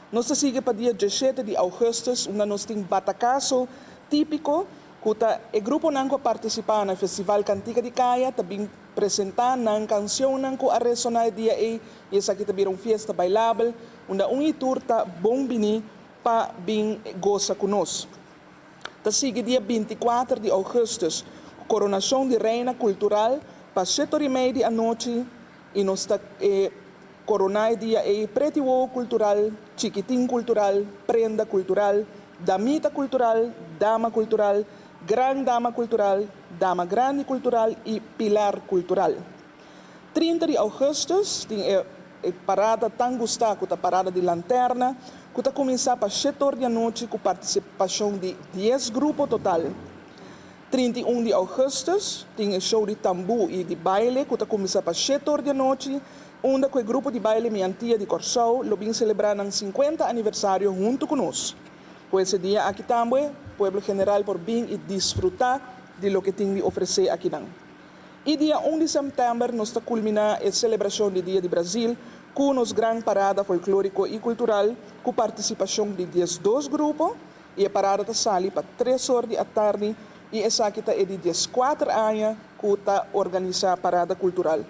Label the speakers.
Speaker 1: Nos ta sigui pa dia 17 di ougùstùs, unda nos tin Batakaso Típiko, ku ta e gruponan ku a partisipá na Festival Kantika di Kaya ta bin presentá nan kanshonnan ku a resoná e dia ei i esaki ta bira un fiesta bailabel unda un i tur ta bon biní pa bin gosa ku nos. Ta sigui dia 24 di ougùstùs ku koronashon di Reina Kultural pa 7:30 di anochi i nos ta e koroná e dia ei Preti Wowo Kultural, Chikitin Kultural, Prenda Kultural, Damita Kultural, Dama Kultural, Gran Dama Kultural, Dama Grandi Kultural i Pilar Kultural. 30 di ougùstùs tin e e parada tan gustá ku ta Parada di Lanterna ku ta kuminsá pa 7:00 di anochi ku partisipashon di 10 grupo total. 31 di ougùstùs tin e show di tambú i di baile ku ta kuminsá pa 7:00 di anochi unda ku e grupo di baile Mi Antia di Kòrsou lo bin selebrá nan 50 aniversario huntu ku nos. Pues e dia aki tambe pueblo general por bin i disfrutá di loke tin di ofresé akinan. I dia 1 di sèptèmber nos ta kulminá e selebrashon di Dia di Brasil ku nos gran parada folklóriko i kultural ku partisipashon di 12 grupo i e parada ta sali pa 3:00 di atardi i esaki ta e di 14 aña ku ta organisá parada kultural.